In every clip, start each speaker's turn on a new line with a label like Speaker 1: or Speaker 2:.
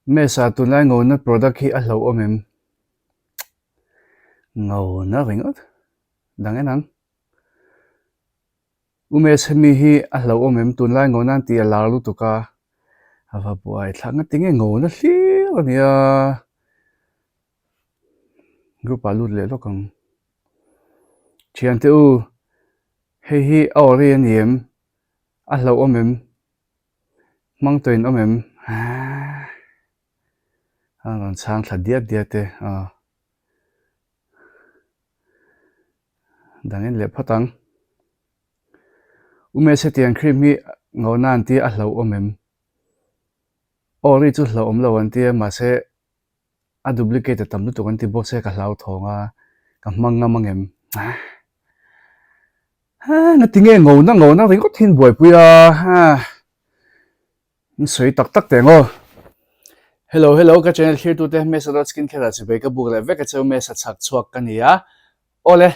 Speaker 1: Mesa tunlai ngona product hi a hlauhawm em? Ngona ringawt dang en ang. Umesh hemi hi a hlauhawm em? Tunlai ngona an tih a lar lutuk a, a va buai thlak nga tinge ngona hlir a nia. Group ah lut leh lawk ang. Thiante u, hei hi a ori a ni em? A hlauhawm em? Hmang tawh in awm em? Haa. A rawn chhang thla diat diat e aw. Dang en leh phawt ang. Umesh hetiang cream hi ngawhna an tia a hlauhawm em? Aw ri chu hlauhawm lo an tia mahse a duplicate a tam lutuk an ti bawk se ka hlauthawng a ka hmang ngam ang em? Haa. Haa ngatinge ngawhna ngawhna ringawt hi an buaipui a haa. In sawi tak tak teh ang aw. Hello hello ka channel thlir tute Mesa dot skin care ah chibai ka buk leh vek a cheu Mesa chhak chhuak ka ni a. Awle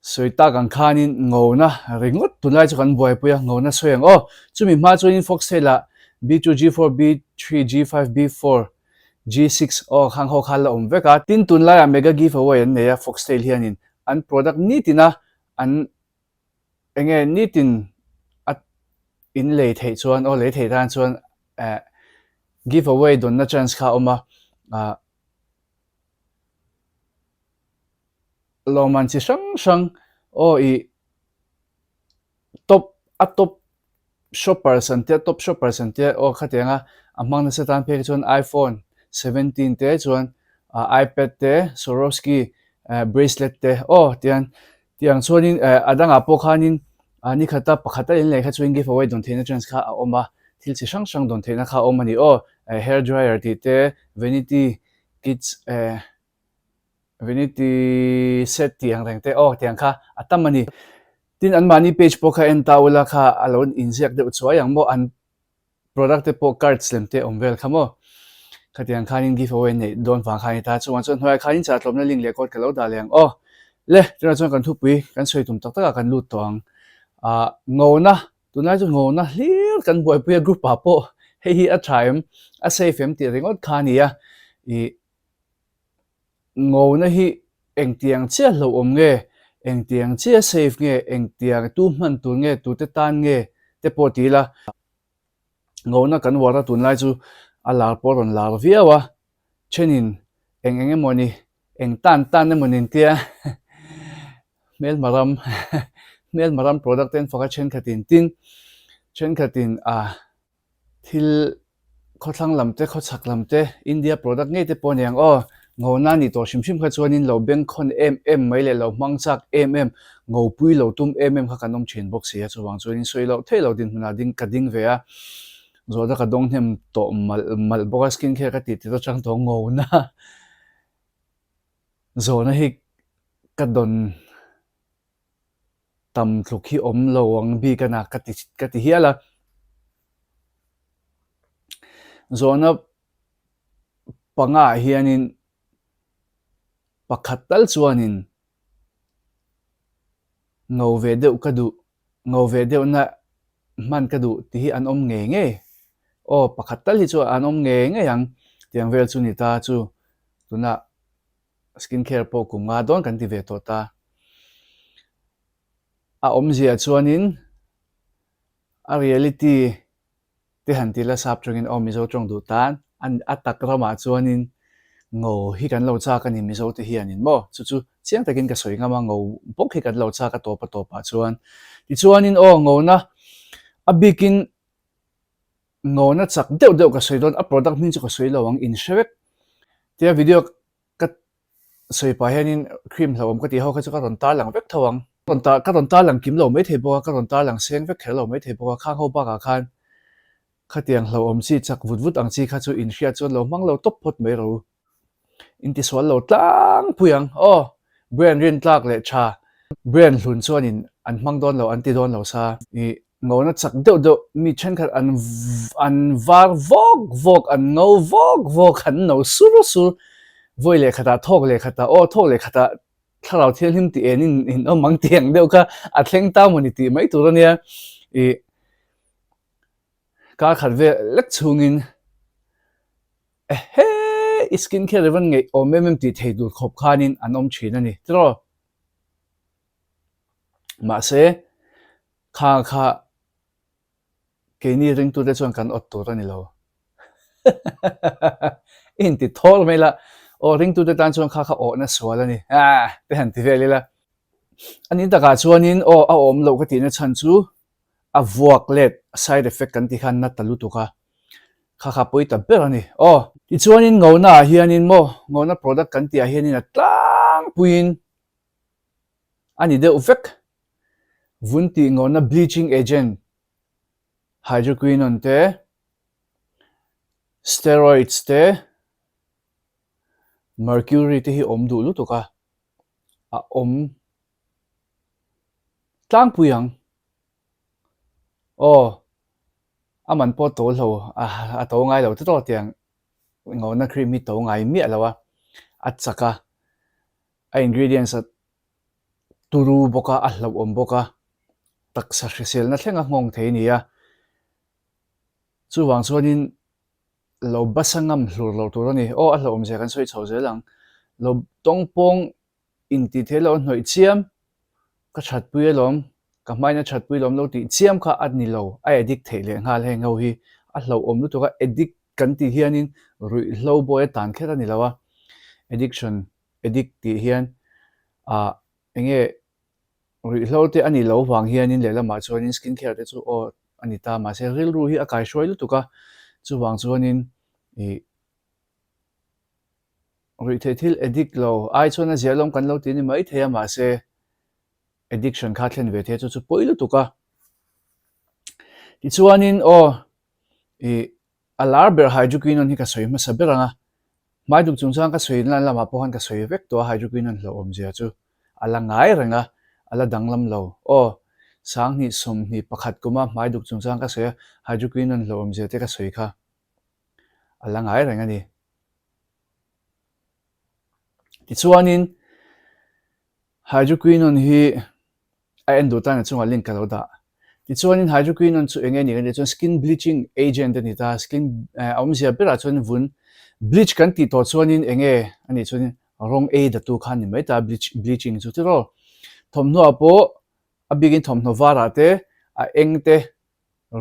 Speaker 1: sawi tak ang khanin ngona ringawt tunlai chu kan buaipui a ngona sawi ang aw. Chumi hma chuanin Foxtail ah B2 G4 B3 G5 B4 G6 aw khang ho kha la awm vek a. Tin tunlai ah mega give away an nei a Foxtail hianin an product nitin a an Enge nitin a in lei theih chuan aw lei theih tan chuan eh give away dawnna chance kha a awm a ah lawmman chi hrang hrang aw ih top a top shoppers an tia top shoppers an tia aw khatianga a hmang nasa tan phei kha chuan iphone 17 te chuan ah ipad te swarovski eh bracelet te aw tian Tiang chuanin eh a dangah pawh khanin ah ni khata pakhata in leh kha chuan give away dawn theihna chance kha a awm a, thil chi hrang hrang dawn theihna kha a awm a ni aw. Eh hair dryer tih te, vanity kits eh vanity set tih ang reng te aw tiang kha a tam a ni. Tin anmahni page pawh kha en ta ula kha a lo inziak deuh chuai ang maw an Product te pawh cards lem te awm vel kha maw? Khatiang khanin give away neih dawn vang kha a ni ta. Chuvang chuan hnuaiah khanin chah tlawmna link leh code ka lo dah leh ang aw. Le, tunah chuan kan thupui kan sawi tum tak takah kan lut tawh ang. Ah, ngona, tunlai chu ngona hlir kan buaipui a group ah pawh hei hi a tha em, a safe em tih ringawt kha a ni a. Ih. Ngona hi engtiang chiah hlauhawm nge, engtiang chiah safe nge, engtiang tu hman tur nge, tute tan nge te pawh ti ila. Ngona kan uar a tunlai chu a lar pawh a rawn lar viau a, thenin eng eng emaw ni, eng tan tan emaw ni an tia hmelma ram hmelma ram product te an fak a thenkhatin tin thenkhatin ah Thil khawthlang lam te, khawchhak lam te, India product ngei te pawh a ni ang aw. Ngona a nih tawh hrim hrim kha chuanin lo bengkhawn em em mai leh lo hmang chak em em, ngopui lo tum em em kha kan awm thin bawk si a, chuvang chuanin sawi loh theih loh dinhmunah ding ka ding ve a, zawhna ka dawng hnem tawh malh malh bawk a, skin care ka tih tir atang tawh ngona zawhna hi ka dawn. Tam tluk hi awm lo ang bik a na ka ti ka ti hial a. Zawhna panga ah hianin pakhat tal chuanin ngo ve deuh ka duh, ngo ve deuhna hman ka duh tih hi an awm ngei ngei. Aw pakhat tal hi chu an awm ngei ngei ang tiang vel chu ni ta chu tunah Skin care pawh kum nga dawn kan ti ve tawh ta. A awmzia chuanin a reality te han ti la sap tawngin aw Mizo tawng duh tan a tak ramah chuanin ngo hi kan lo chak a ni Mizo te hianin maw chu chu chiang takin ka sawi ngam a ngo bawk hi kan lo chak a tawp a tawpah chuan tichuanin aw ngona a bikin Ngawna chak deuh deuh ka sawi dawn, a product hming chu ka sawi lo ang, in hre vek. Tia video ka sawi pah hianin cream hlauhawm ka tih ho kha chu ka rawn tarlang vek tho ang. Ka rawn tarlang kim lo maithei bawk a, ka rawn tarlang seng vek kher lo maithei bawk a, khang ho bakah khan khatiang hlauhawm chi chak vut vut ang chi kha chu in hriat chuan lo hmang lo tawp phawt mai ro. Intisual lo tlangpui ang aw, brand rin tlak leh tha brand hlun chuanin an hmang dawn lo an ti dawn lo sa. I ngona chak deuh deuh mi thenkhat an an var vawk vawk an ngo vawk vawk an no sur sur vawi leh khatah thawk leh khatah aw thawk leh khatah thlarau thianghlim tih en in in awm ang tih ang deuh kha a thleng ta mawni tih mai tur ania i kar khat vel lek chhungin. Ehe! I skin care i van ngeih awm em em tih thei tur khawp khanin an awm thin a ni tiraw? Mahse, kha kha keini ringtute chuan kan awt tur a ni lo. I inti thawl mai la, aw ringtute tan chuan kha kha awhna sual a ni, ah te han ti vel ila. A ni takah chuanin aw a awm loh ka tihna chhan chu a vuak let, side effect kan tih khan na ta lutuk a, kha kha pawi ta ber a ni. Aw. Tichuanin ngona ah hianin maw, ngona product kan tih ah hianin a tlangpuiin a ni deuh vek. Vun tih ngona bleaching agent hydroquinone te, steroids te, mercury te hi awm duh lutuk a, a awm tlangpui ang. Aw, a man pawh to hlo, a to ngai lo tawh tiang ngona cream hi to ngai miah lo a, a chak a, a ingredients a turu bawk a, a hlauhawm bawk a, taksa hriselna thlenga nghawng thei a ni a. Chuvang chuanin lo basa ngam hlur lo tur a ni. Aw, a hlauhawm zia kan sawi chho zel ang. Lo tawngpawng intih theih loh a hnawih chiam, ka thatpui alawm, ka hmain a thatpui lawm lo tih chiam kha a ni lo, a addict theih leh nghal heng ho hi a hlauhawm lutuk a, addict kan tih hianin ruihhlo bawi a tan kher a ni lo a, addiction addict tih hian ah enge ruihhlo te a nih loh vang hianin lehlamah chuanin skin care te chu aw a ni ta mahse rilru hi a kaihruai lutuk a, chuvang chuanin ih ruihtheih thil addict lo ai chuan a ziah lawm kan lo ti ni mai thei a mahse addiction kha thlen ve thei chu chu pawi lutuk a tichuanin aw ih a lar ber hydroquinone hi ka sawi hmasa ber ang a hmai duk chung chuan ka sawi lan lamah pawh khan ka sawi vek tawh a hydroquinone hlauhawm zia chu a la ngai reng a a la danglam lo aw 20 21 kuma hmai duk chung chuan ka sawi a hydroquinone hlauhawm zia te ka sawi kha a la ngai reng a ni. Tichuanin hydroquinone hi a en duh tan a chungah link ka lo dah. Tichuanin hydroquinone chu eng nge ni kan tih chuan skin bleaching agent a ni ta. Skin a awmzia berah chuan vun bleach kan tih tawh chuanin eng nge a nih chuanin rawng ei datu kha a ni mai ta bleach bleaching chu tiraw. Thawmhnaw ah pawh a bikin thawmhnaw varah te a eng te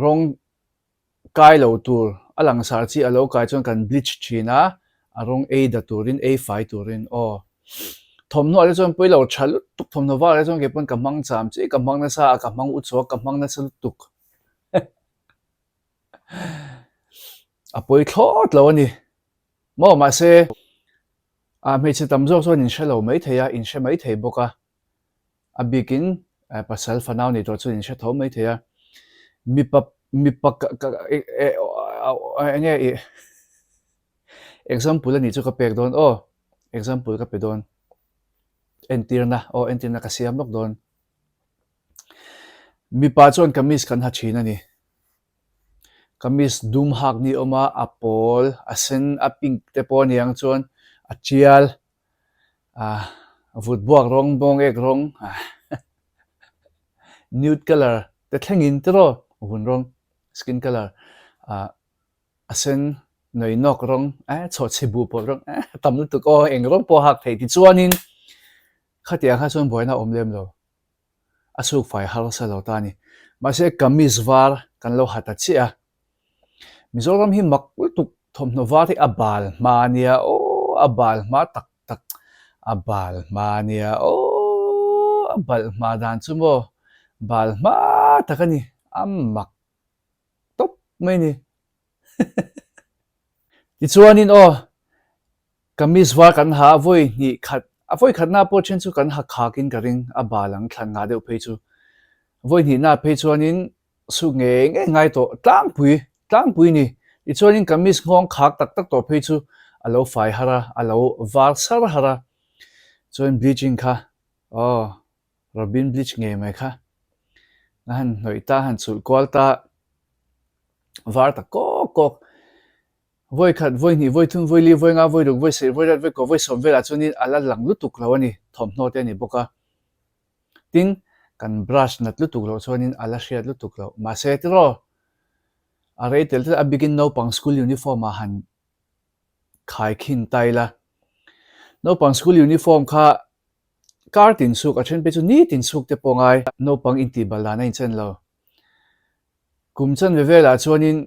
Speaker 1: rawng Kai lo tur, a langsar chi a lo kai chuan kan bleach thin a, a rawng ei da turin, ei fai turin aw. Thawmhnaw te chuan pawi lo tha lutuk, thawmhnaw var te chuan kei pawn ka hmang cham chi, ka hmang nasa a, ka hmang u chhuak, ka hmang nasa lutuk. A pawi thlawt lo a ni. Maw mahse, a hmeichhe tam zawk chuan in hre lo mai thei a, in hre mai thei bawk a. A bikin pasal fanau nei tawh chuan in hre tho mai thei a, mipa mipa ka ka eng nge ih example a nih chu ka pek dawn aw, example ka pe dawn entirna aw entirna ka siam lawk dawn. Mipa chuan kamis kan ha thin a ni, kamis dum hak ni awm a, a pawl a sen a pink te pawh a ni ang chuan a tial. Ah vut buak rawng bawng ek rawng nude colour te thlengin tiraw vun rawng skin colour ah a sen nawi nawk rawng eh chhawhchhi buh pawlh rawng eh tam lutuk aw eng rawng pawh a hak thei tichuanin khatiang kha chuan buaina a awm lem lo a chhuk fai harsa lo ta a ni mahse kamis var kan lo ha ta chiah a. Mizoram hi mak lutuk thawmhnaw var hi a bal hma a nia aw a bal hma tak tak a bal hma a nia aw a balh hma dan chu maw bal hma tak a ni a mak tawp mai a ni tichuanin aw kamis var kan ha a vawi hnih khat a vawi khatna pawh then chu kan ha khakin ka ring a bal ang thlan ngah deuh phei chu vawi hnihna phei chuanin Suk ngei ngei ngai tawh tlangpui tlangpui ni. Tichuanin kamis nghawng khak tak tak tawh phei chu a lo fai har a, a lo var sar har a. Chuan bleaching kha, aw, Robin bleach ngei mai kha a han hnawih ta, a han chulh kual ta, var ta kawk kawk. Vawi khat, vawi hnih, vawi thum, vawi li, vawi nga, vawi ruk, vawi sarih, vawi riat, vawi kua, vawi sawm velah chuanin a la lang lutuk lo a ni, thawmhnaw te a ni bawk a. Tin, kan brush nat lutuk loh chuanin a la hriat lutuk loh. Mahse tiraw, a rei tel tel a bikin naupang school uniform ah han khaikhin ta ila. Naupang school uniform kha kar tin suk, a then phei chu ni tin suk te pawh ngai. Naupang intihbal dan a inchen lo. Kum chanve velah chuanin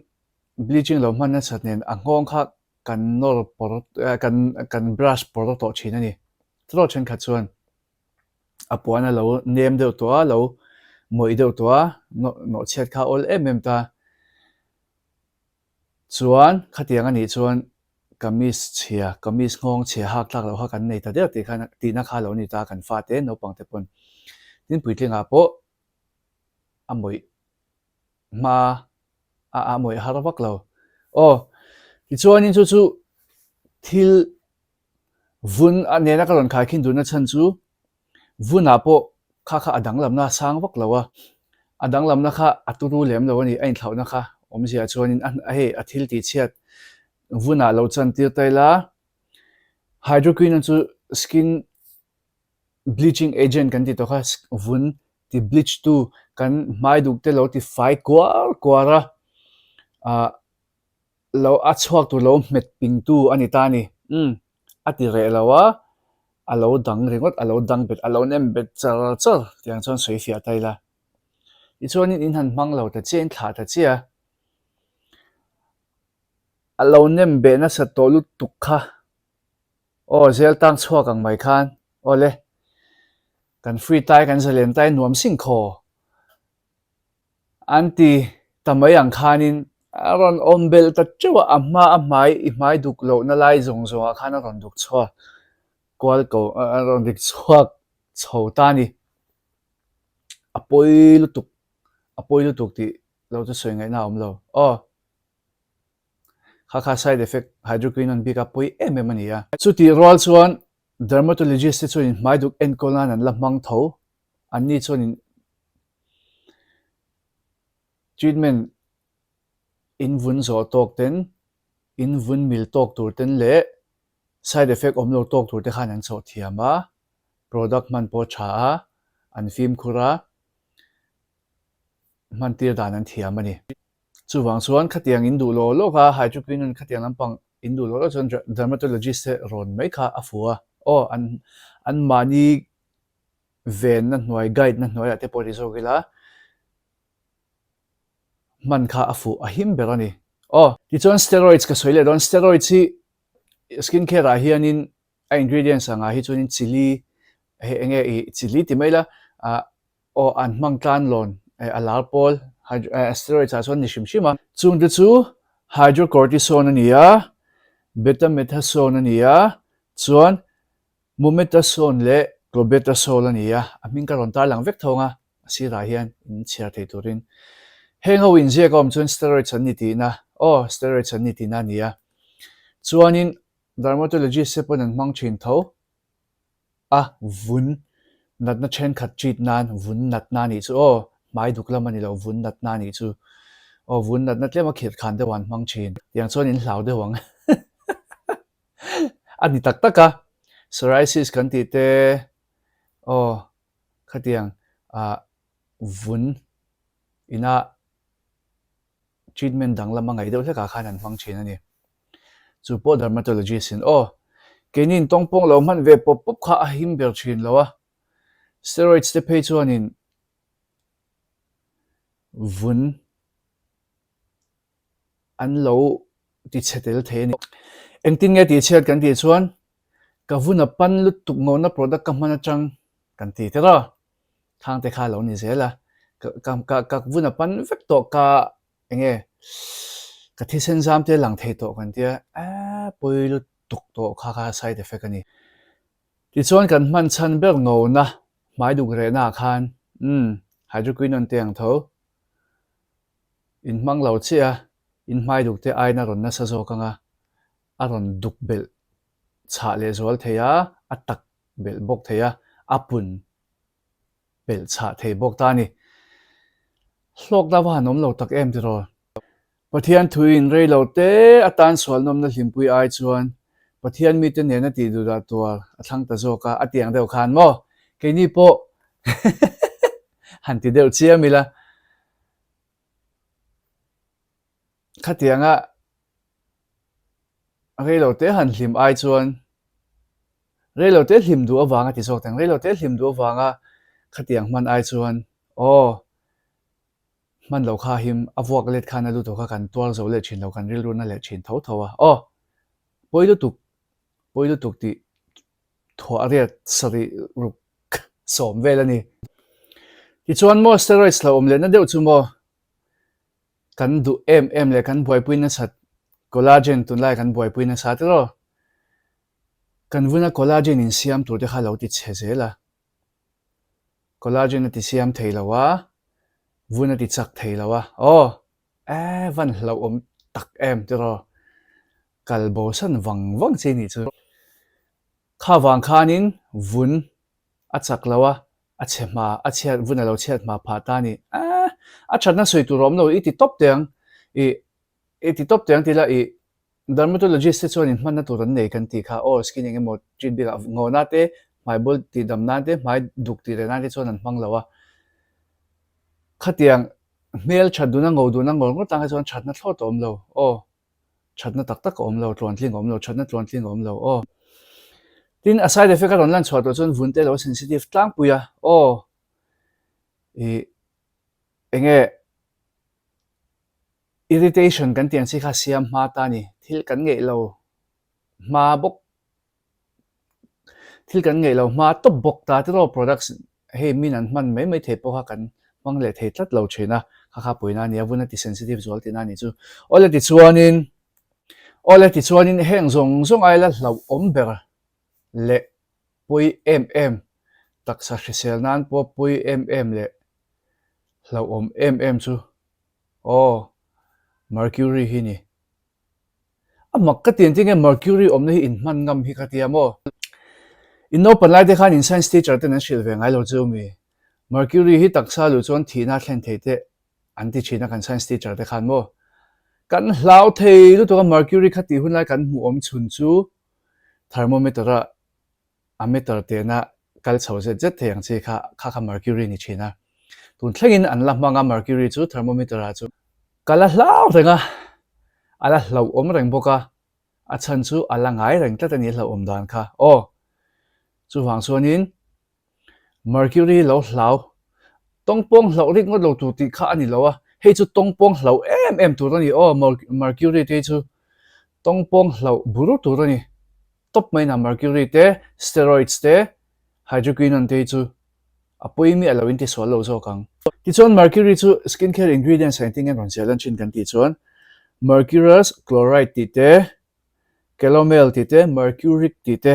Speaker 1: bleaching lo hman nasat nen a nghawng kha kan nawr pawr kan kan brush pawr tawh thin a ni. Chutawh thenkhat chuan a puan a lo nem deuh tawh a, lo mawih deuh tawh a, nawh chhiat kha a awl em em ta. Chuan khatiang a nih chuan kamis chhia, kamis nghawng chhia hak tlak loh kha kan nei ta deuh tih khan tihna kha a lo ni ta kan fate naupang te pawn. Tin puitlingah pawh a mawih hma a a mawih har vak lo. Aw, tichuanin chu chu thil vun a nena ka rawn khaikhin duhna chhan chu vunah pawh kha kha a danglamna a sang vak lo a, a danglamna kha a turu lem lo a ni, a inthlauhna kha awmzia chuanin a hei a thil tihchhiat vunah lo chantir ta ila hydroquinone chu skin bleaching agent kan tih tawh kha vun ti bleach tu kan hmai duk te lo ti fai kuar kuar a ah lo a chhuak tur lo hmet ping tu a ni ta a ni umm a ti reh lo a a lo dang ringawt a lo dang bet a lo nem bet char char tiang chuan sawi fiah ta ila tichuanin in han hmang lo ta chiah in thlah ta chiah a a lo nem beh nasa tawh lutuk kha. Aw zel tang chhuak ang mai khan. Aw le. Kan free tai kan zalen tai nuam sing khaw. An ti ta mai ang khanin a rawn awm belh ta teuh a, a hma a hmai i hmai duk lohna lai zawng zawngah khan a rawn duk chhuak kual ko a rawn dik chhuak chho ta a ni. A pawi lutuk a pawi lutuk tih lo chu sawi ngaihna a awm lo. Aw. Kha kha side effect hydroquinone bik a pawi em em a ni a. Chutih rual chuan dermatologist te chuanin hmai duk enkawl nan an la hmang tho. Anni chuanin treatment in vun zawh tawk ten, in vun mil tawk tur ten leh side effect awm lo tawk tur te khan an chawh thiam a, product hman pawh a tha a, an fimkhur a, hmantir dan an thiam a ni. Chuvang chuan khatiang in duh law lawk a, hydroquinone khatiang lampang in duh law lawk chuan dermatologist te rawn mai kha a fu a. Aw, an an mahni venna hnuai, guide na hnuaiah te pawh ti zawk ila, hman kha a fuh a him ber a ni. Aw, tichuan steroids ka sawi leh dawn, steroids hi skin care ah hianin a ingredients angah hi chuanin chilli, hei enge i chilli ti mai ila, ah, Aw an hmang tlan lawn a lar pawl steroids ah chuan ni hrim hrim a. Chung te chu hydrocortisone a ni a, betamethasone a ni a, chuan mometasone leh clobetasol a ni a, a hming ka rawn tar lang vek thawng a, a sirah hian in chhiar thei turin. Heng ho inziak a awm chuan steroids an ni tihna, aw steroids an ni tihna a ni a. Chuanin dermatologist te pawn an hmang thin tho. A vun natna thenkhat treat nan vun natna anih chu aw, hmai duk lam a ni lo, vun natna anih chu aw, vun natna tlem a khirh khan deuh an hmang thin. Tiang chuan in hlau deuh ang a ni tak tak a, psoriasis kan tih te aw khatiang ah vun ina treatment danglam a ngaih deuh hlekah khan an hmang thin a ni. Chu pawh dermatologist in aw, keini in tawngpawng lo hman ve pawp pawp kha a him ber thin lo a, steroids te phei chuanin vun an lo ti chhe tel thei a ni. Engtin nge tih chhiat kan tih chuan ka vun a pan lutuk ngawhna product ka hman atang kan ti tel a. Khang te kha lo ni zel a, ka ka ka vun a pan vek tawh ka enge ka thisen zam te lang thei tawh kan tia eh pawi lutuk tawh kha kha side effect a ni. Tichuan kan hman chhan ber ngona hmai duk rehna ah khan umm hydroquinone te ang tho in hmang lo chiah a, in hmai duk te aiin a rawn nasa zawk ang a, a rawn duk belh chhah leh zual thei a, a tak belh bawk thei a, a pun pelh chhah thei bawk ta a ni. Hlawkna va han awm lo tak em tiraw? Pathian thuin rei lo te atan sual nawmna hlimpui ai chuan Pathian mite nena tih duhdah tuar a thlang ta zawk a, a tiang deuh khan maw? Keini pawh han ti deuh chiam ila. Khatianga. Reilote han hlim ai chuan reilote hlim duh avanga ti zawk teng, reilote hlim duh avanga khatiang hman ai chuan aw hman lo kha him a vuak let khan a lutuk a kan tuar zo leh thin lo kan rilru na leh thin tho tho a aw pawi lutuk pawi lutuk tih thuah riat sarih ruk sawm vel a ni. Tichuan maw steroids hlauhawm lehna deuh chu maw Kan duh em em leh kan buaipui nasat collagen tunlai kan buaipui nasa tiraw? Kan vuna collagen insiam tur te kha lo ti chhe zel a, collagen a ti siam thei lo a, vun a ti chak thei lo a, aw eh van hlauhawm tak em tiraw? Kal bosan vang vang chi nih chu. Kha vang khanin vun a chak lo a, a chhe hma, a chhiat vun a lo chhiat hma phah ta a ni. Aah, a thatna sawi tur a awm lo, i ti tawp teh ang, i i ti tawp teh ang tih la i dermatologist te chuan inhmanna tur an nei kan tih kha aw skin eng emaw treat bikah ngawna te, hmai bul tih dam nan te, hmai duk tih reh nan te chuan an hmang lo a. Khatiang hmel that duhna ngo duhna ngawr ngawr tan kha chuan thatna thlawt a awm lo aw. Thatna tak tak a awm lo, tluantling a awm lo, thatna tluantling a awm lo, aw. Tin, a side effect a rawn lan chhuah tawh chuan vun te a lo sensitive tlangpui a, aw. Ih, enge irritation kan tih ang chi kha siam hma ta a ni, thil kan ngeih lo hma bawk. Thil kan ngeih lo hma tawp bawk ta tiraw products hei min an hman mai mai thei pawh kha kan hmang leh thei tlat lo thin a, kha kha puina a ni a, vun a ti sensitive zual tihna a nih chu. Awle tichuanin awle tichuanin heng zawng zawng aila hlauhawm ber leh pawi em em taksa hrisel nan pawh pawi em em leh hlauhawm em em chu aw mercury hi ni. A mak ka ti engtin nge Mercury awmna hi in hman ngam hi ka tia maw? In naupan lai te khan in science teacher ten an hrilh ve ngai lo chu mi? Mercury hi taksa luh chuan thihna a thlen thei teh an ti thin a kan science teacher te khan maw? Kan hlau thei lutuk a Mercury kha tih hun lai kan hmuh awm chhun chu thermometer a a meter tena kal chho zet zet thei ang chi kha kha kha mercury ni thin a. Tun thlengin an la hmang a mercury chu thermometer ah chu ka la hlau reng a, a la hlauhawm reng bawk a, a chhan chu a la ngai reng tlat a ni hlauhawm dan kha. Aw, chuvang chuanin mercury lo hlau tawngpawng hlauh rik ngawt lo tur tih kha a ni lo a, hei chu tawngpawng hlauh em em tur a ni aw mercury te hi chu tawngpawng hlauh bur tur a ni. Tawp mai na mercury te, steroids te, hydroquinone te hi chu a pawi miah lo in ti sual lo zawk ang. Tichuan mercury chu skin care ingredients ah engtin nge rawn ziah lan thin kan tih chuan mercurous chloride tih te, calomel tih te, mercuric tih te,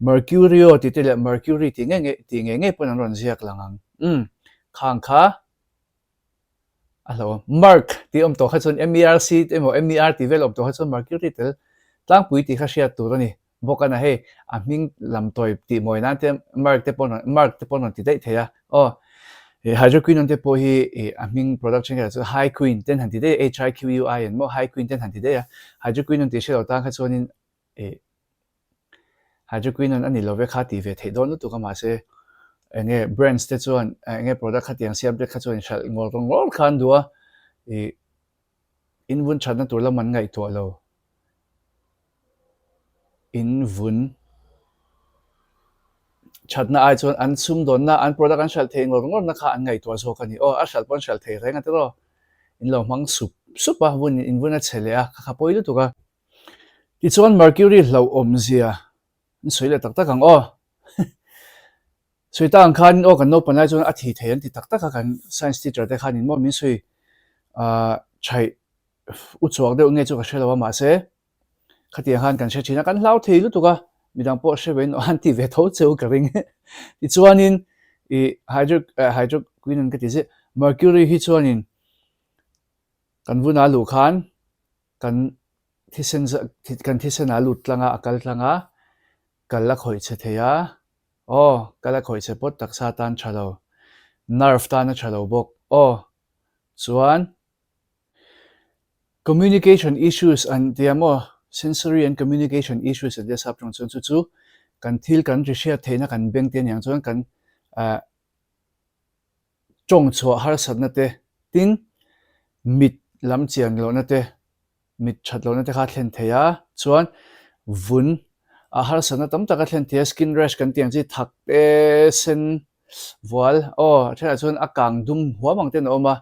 Speaker 1: mercurio tih te leh mercury tih ngei ngei tih ngei ngei pawn an rawn ziak lang ang. Umm khang kha A hlauhawm. Merc tih awm tawh kha chuan MERC emaw MER tih vel awm tawh kha chuan Mercury tel tlangpui tih kha hriat tur a ni bawk a na hei a hming lam tawi tih mawi nan te Merc te pawh Merc te pawh an rawn ti daih thei a aw ih Hydroquinone te pawh hi ih a hming production kha chu High Queen ten han ti daih a HIQUIN maw High Queen ten han ti daih a Hydroquinone tih hre lo tan kha chuanin ih Hydroquinone a ni lo ve kha tih ve theih dawn lutuk a mahse eng nge brands te chuan eng nge product khatiang siam te kha chuan hralh ngawr ngawr kha an duh a ih in vun thatna tur lam an ngaihtuah lo in vun thatna ai chuan an sumdawnna an product an hralh theih ngawr ngawr na kha an ngaihtuah zawk a ni aw a hralh pawh an hralh thei reng a tiraw in lo hmang sup sup a vun in vun a chhe leh a kha kha pawi lutuk a. Tichuan Mercury hlauhawmzia an sawi leh tak tak ang aw. Sawi ta ang khanin aw kan naupang lai chuan a thi thei an ti tak tak a kan science teacher te khanin maw min sawi ah thaih u chuak deuh nge chu ka hre lo a mahse khatiang khan kan hre thin a kan hlau thei lutuk a midang pawh hre ve in an ti ve tho cheu ka ring. Tichuanin ih hydro hydroquinone ka ti zia Mercury hi chuanin kan vuna luh khan Kan thisen kan thisen a lut tlang a, a kal tlang a, kal a khawih chhe thei a, aw, kal a khawih chhe pawt taksa tan tha lo, nerve tan a tha lo bawk, aw, chuan communication issues an tia maw, sensory and communication issues an tia sap tawng chuan chu chu kan thil kan ri hriat theihna kan beng te aniang chuan kan ah tawng chhuah harsatna te tin mit lam chian lohna te. Mit that lohna te kha a thlen thei a, chuan vun a harsatna tam tak a thlen thei a, skin rash kan tih ang chi thak te sen vual aw a thenah chuan a kang dum huam ang ten a awm a,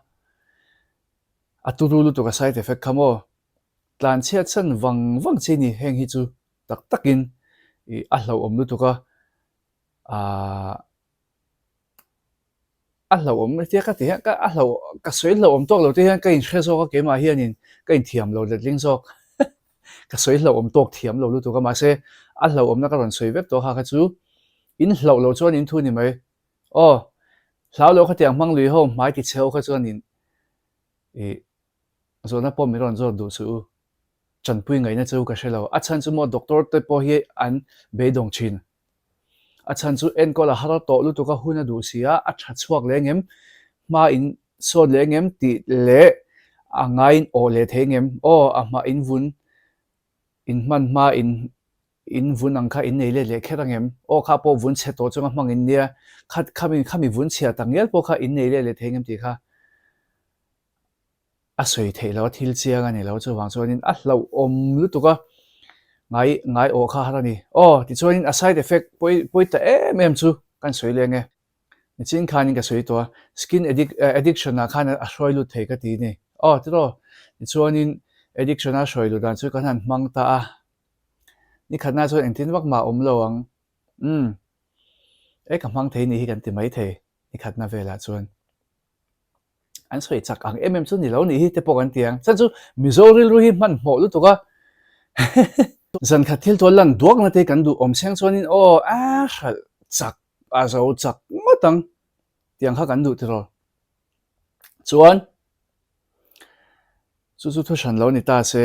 Speaker 1: a turu lutuk a side effect kha maw tlan chhiat san vang vang chi a ni heng hi chu tak takin ih a hlauhawm lutuk a aaa. A hlauhawm hetia ka ti hian ka a hlauh ka sawi hlauhawm tawk lo te hian ka inhre zawk a keimah hianin ka inthiam lo letling zawk ka sawi hlauhawm tawk thiam lo lutuk a mahse a hlauhawmna ka rawn sawi vek tawh kha kha chu in hlauh loh chuan in thu ni mai aw hlau loh khatiang hmang lui ho hmai ti chhe ho kha chuan in ih zawhna pawh min rawn zawt duh suh u tanpui ngaihna chu ka hre lo a chhan chu maw doctor te pawh hi an beidawng thin. A chhan chu enkawl a har tawh lutuk a hun a duh si a, a tha chhuak leh ngem, hma in sawt leh ngem tih leh a ngaiin awh leh thei ngem, aw a hma in vun in hman hma in in vun ang kha in nei let leh kher a ngem, aw kha pawh vun chhe tawh chunga hmang in nia, kha khami khami vun chhia tak ngial pawh kha in nei let leh thei ngem tih kha. A sawi theih loh a thil chiang a ni lo chuvang chuanin a hlauhawm lutuk a ngai ngai awh kha har a ni. Aw tichuanin a side effect pawi pawi ta em em chu kan sawi leng e. Nichin khanin ka sawi tawh a skin addict addiction ah khan a hruai lut thei ka ti ni. Aw tiraw tichuanin addiction a hruai lut dan chu kan han hmang ta a nikhatna chuan engtin vak mah a awm lo ang umm e ka hmang thei ni hi kan ti mai thei nikhatna velah chuan. An sawi chak ang em em chu ni lo nih hi te pawh kan ti ang. Chhan chu Mizo rilru hi hmanhmawh lutuk a. Zan khat thil tual lan duakna te kan duh awm seng chuanin aw a hralh chak a zo chak ngawt ang tiang kha kan duh tiraw. Chuan chu chu thu hran lo ni ta se.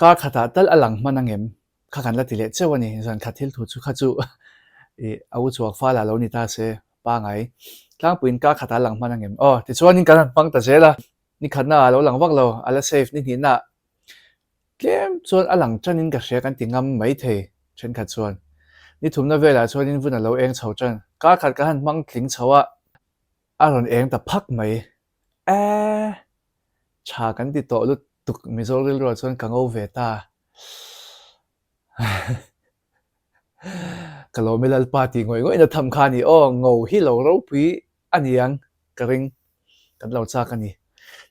Speaker 1: Kar khatah tal a lang hman angem? Kha kan la ti leh cheuh a ni. Zan khat thil thu chu kha chu ih a u chhuak fal ah lo ni ta se pangai. Tlangpuiin kar khatah a lang hman angem? Aw, tichuanin kan han hmang ta zel a. Ni khatna ah a lo lang vak lo, a la safe ni hnihna ah tlem chuan a lang tanin ka hria kan ti ngam mai thei thenkhat chuan. Ni thumna velah chuanin vun a lo eng chho tan. Kar khat kan han hmang tling chho a, a rawn eng ta phak mai. Eee! Tha kan ti tawh lutuk Mizo rilruah chuan ka ngo ve ta. Ka lawm e Lalpa tih ngawih ngawihna tham kha a ni aw, ngo hi lo ropui a ni ang ka ring kan lo chak a ni.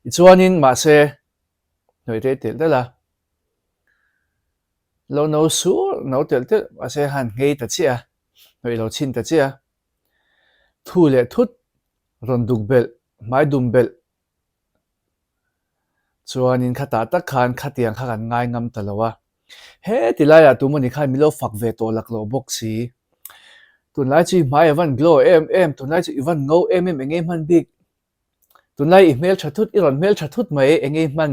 Speaker 1: Tichuanin mahse hnawih rei telh telh a, lo no sur no telh telh mahse han nghei ta chiah a, hnawih lo chhin ta chiah a, thu leh thut rawn duk belh hmai dum belh Chuanin khatah tak khan khatiang kha kan ngai ngam ta lo a. He ti laiah tumawni khan min lo fak ve tawh lak lo bawk si. Tunlai chu i hmai a van glow em em, tunlai chu i van ngo em em eng nge hman bik. Tunlai i hmeltha thut, i rawn hmeltha thut mai eng nge hman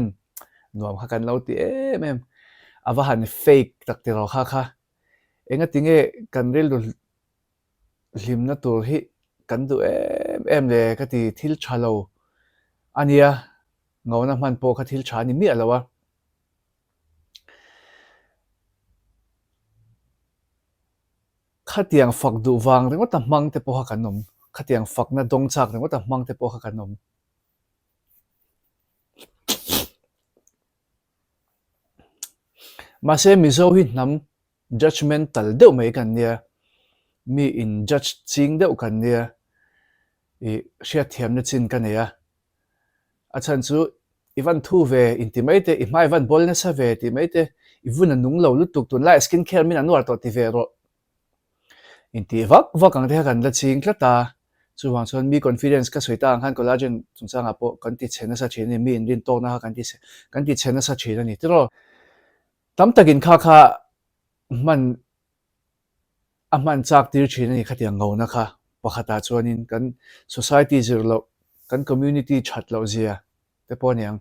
Speaker 1: nuam kha kan lo ti em em. A va han fake tak tiraw kha kha. Engati nge kan rilru hlimna tur hi kan duh em em le ka ti thil tha lo a nia ngona hman pawh kha thil tha a ni miah lo a. Khatiang fak duh vang ringawt a hmang te pawh kha kan awm, khatiang fakna dawng chak ringawt a hmang te pawh kha kan awm. Mahse Mizo hi hnam Judgemental deuh mai kan nia, mi in judge ching deuh kan nia, ih hriatthiamna chin ka nei a. A chhan chu i van thu ve inti mai te, i hmai van bawl nasa ve tih mai te, i vun a nung lo lutuk tunlai skin care min a nuar tawh ti ve rawh. Intih vak vak ang te kha kan la ching tlat a, chuvang chuan mi confidence ka sawi ta ang khan collagen chungchangah pawh kan ti chhe nasa thin a ni, mi inrintawkna kha kan ti chhe kan ti chhe nasa thin a ni tiraw. Tam takin kha kha hman a hman chak tir thin a ni khatiang ngona kha pakhatah chuanin kan society zir loh kan community that loh zia te pawh a ni ang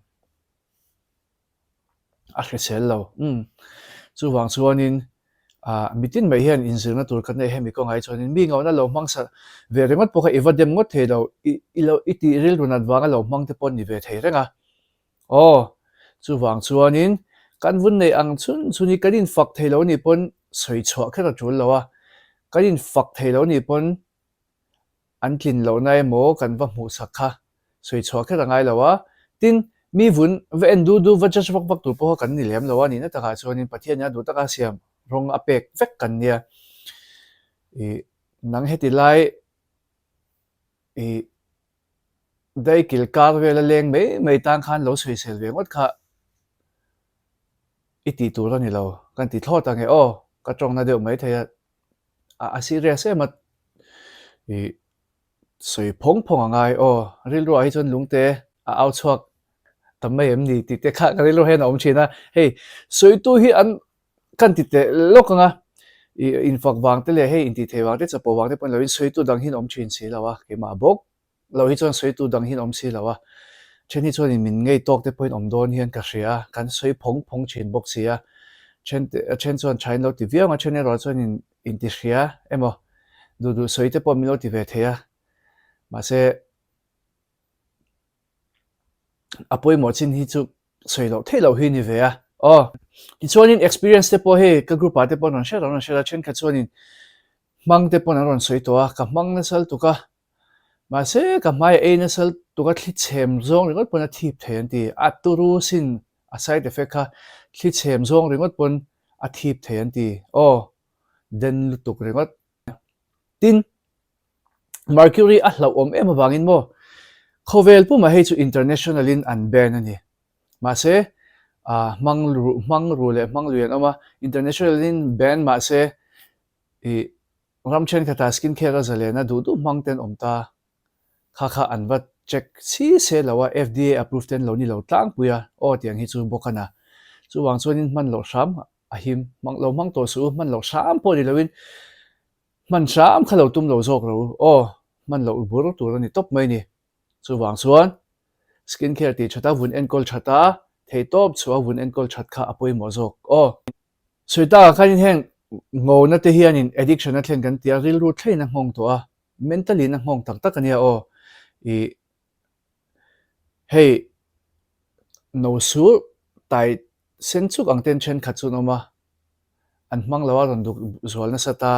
Speaker 1: a hrisel lo umm chuvang chuanin ah mitin mai hian inzirna tur kan nei hemi kawngah hi chuanin mi ngona lo hmang sa ve ringawt pawh kha i va dem ngawt thei lo i i lo i tih rilru nat vanga lo hmang te pawh an ni ve thei reng a. Aw, chuvang chuanin kan vun neih ang chhun chhun hi kan infak thei lo nih pawn sawi chhuah kher a tul lo a, kan infak thei lo nih pawn an tlin lohna emaw kan va hmuhsak kha sawi chhuah kher a ngai lo a, tin. Mi vun va en du du va judge vak vak tur pawh kha kan ni lem lo a nihna takah chuanin Pathian nia duh taka siam rawng a pek vek kan nia. Ih nang heti lai ih daikil kar vela leng mai mai tan khan lo sawisel ve ngawt kha i tih tur a ni lo. Kan ti thlawt ang e aw, ka tawngna deuh maithei a, a serious em a ih Sawi phawng phawng a ngai aw, rilruah hi chuan lungte a au chhuak tam mai em ni tih te kha ka rilru hian a awm thin a, hei sawitu hi an kan ti teh lawk ang a, ih infak vang te leh hei intih theih vang te chapo vang te pawh ni loin sawitu dang hi an awm thin si lo a, keimah bawk lo hi chuan sawitu dang hi an awm si lo a, then hi chuanin min ngei tawk te pawhin awm dawn hian ka hria a, kan sawi phawng phawng thin bawk si a, then te then chuan thain lo ti viau ang a, then erawh chuanin inti hria emaw duh duh sawi te pawh min lo ti ve thei a, mahse a pawimawh chin hi chu sawi loh theih loh hi ni ve a aw. Tichuanin experience te pawh hei ka group ah te pawh an rawn hre an rawn hre a, thenkhat chuanin hmang te pawh an rawn sawi tawh a, ka hmang nasa lutuk a, mahse ka hmai a ei nasa lutuk a thli chhem zawng ringawt pawn a thip thei an ti, a turu sin a side effect kha thli chhem zawng ringawt pawn a thip thei an ti aw. Den lutuk ringawt. Tin, Mercury a hlauhawm em avangin maw, khawvel pumah hei chu international in an ban a ni. Mahse, ah hmang ru hmang ru leh hmang lui an awm a, international in ban mahse ih ram thenkhatah skin care a zalena duh duh hmang ten awm ta. Kha kha an va check chi se lo a, FDA approved ten lo ni lo tlangpui a, aw tiang hi chu bawk a na. Chuvang chuanin hman loh hram a him hmang lo hmang tawh suh u, hman loh hram pawh ni loin hman hram kha lo tum lo zawk lo u aw, hman loh bur tur a ni tawp mai ni. Chuvang chuan skin care tih that a vun enkawl that a, theihtawp chhuah a vun enkawl that kha a pawimawh zawk aw. Sawi takah khanin heng ngona te hianin addiction a thlen kan ti a, rilru thlengin a nghawng tawh a, mentally in a nghawng tak tak a nia aw. Ih hei no sur tai Sen chuk ang ten thenkhat chu an awm a, an hmang lo a rawn duk zual nasa ta,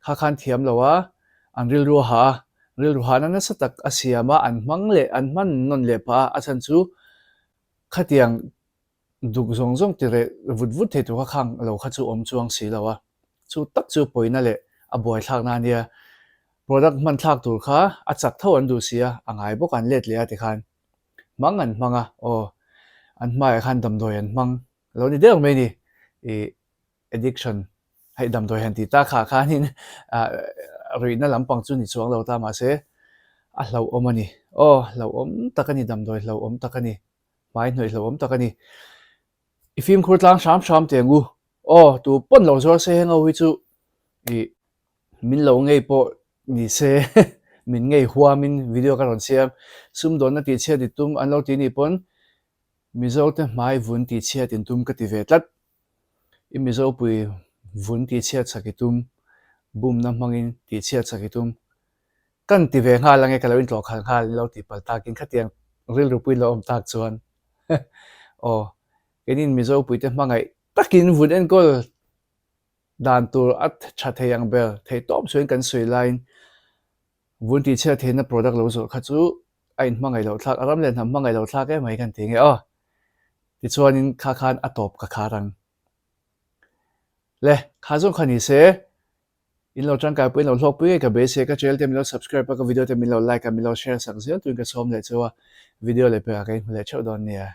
Speaker 1: kha khan thiam lo a, an rilru a hah a, rilru hahna nasa tak a siam a, an hmang leh an hman nawn leh phah a, a chhan chu khatiang duk zawng zawng ti reh vut vut thei tur kha khang lo kha chu awm chuang si lo a, chu tak chu pawina leh a buaithlakna a nia, product hman thlak tur kha a chak tho an duh si a, a ngai bawk an let leh a tikhan. Hmang an hmang a, aw, an hmaiah khan damdawi an hmang lo ni deuh mai ni, ih addiction hei damdawi han tih tak ah khanin ah ruihna lampang chu ni chuang lo ta mahse a hlauhawm a ni, aw hlauhawm tak a ni damdawi hlauhawm tak a ni, hmai hnawih hlauhawm tak a ni, i fimkhur tlang hram hram teh ang u, aw tu pawn lo zuar se heng ho hi chu ih Min lo ngei pawh ni se, min ngei huamin video ka rawn siam. Sumdawnna tihchhiat i tum an lo ti nih pawn Mizote hmai vun tihchhiat in tum ka ti ve tlat. I Mizopui vun tihchhiat chak i tum, bumna hmangin tihchhiat chak i tum. Kan ti ve nghal ange ka lo intlawh khalh nghal in lo tih palh takin khatiang rilru pui lo awm tak chuan aw keinin Mizopuite hmangaih takin vun enkawl Dan tur a tha thei ang ber, thei tawp chuan kan sawi laiin vun tihchhiat theihna product lo zawh kha chu a inhmangaih loh thlak, a ram leh hnam hmangaih loh thlak em mai kan ti nge aw. Tichuanin kha khan a tawp ka khar ang. Le, kha zawng kha ni se, in lo tangkaipui, in lo hlawkpui ngei ka beisei, ka channel te min lo subscribe a, ka video te min lo like a, min lo share sak zel tuin ka sawm leh cheu a, video leh pekah ka inhmu leh theuh dawn nia.